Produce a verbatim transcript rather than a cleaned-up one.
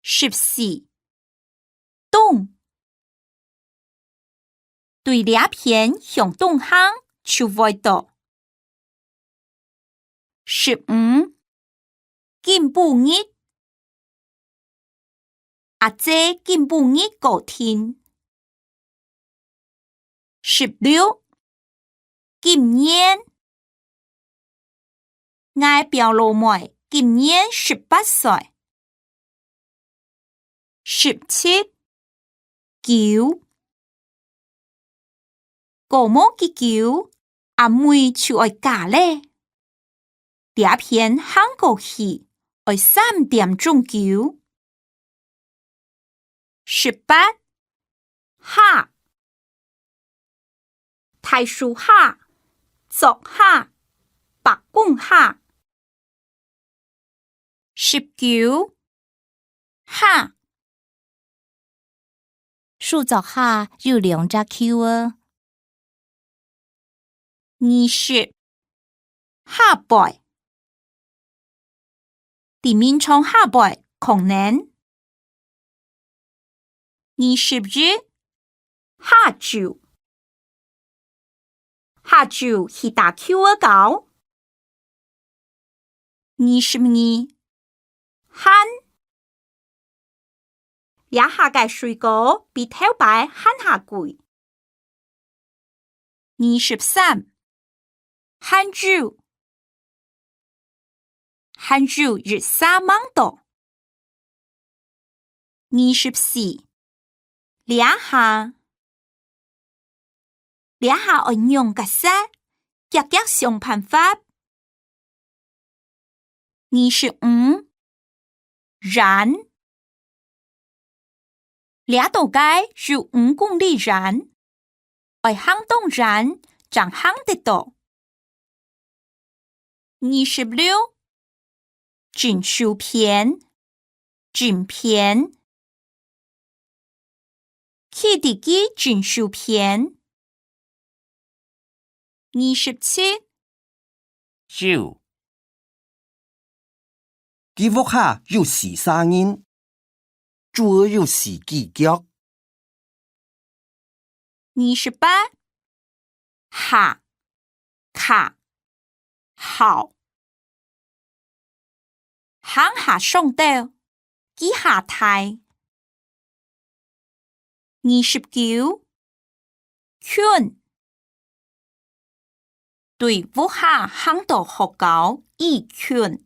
十四，東。對這片向東行就會到。十五，今晡日。阿姊今晡日過庭。十六，今年。𠊎表老妹今年十八歲。十七，久。過無幾久，阿妹就愛嫁咧。這片行過去，愛三點鐘久。十八，下。大樹下，竹下，伯公下。十九，下。樹竹下有兩隻狗仔。二十，下背。 在眠床下背囥等。二十一，下晝。下晝去打Q仔狗。二十二，還。這下个水果比頭擺還較貴。 二十三，還晝。還晝一儕吂到。二十四，這下。這下愛仰結煞，遽遽想辦法。 二十五，遠。這到該有五公里遠，愛行當遠正行得到。二十六，正手片，正片。 企在佢正手片。二十七，晝。佢屋下有四儕人，晝仔有四支腳。二十八，下，下，好。 行下上斗，幾下大。二十九，近。對屋下行到學校已近。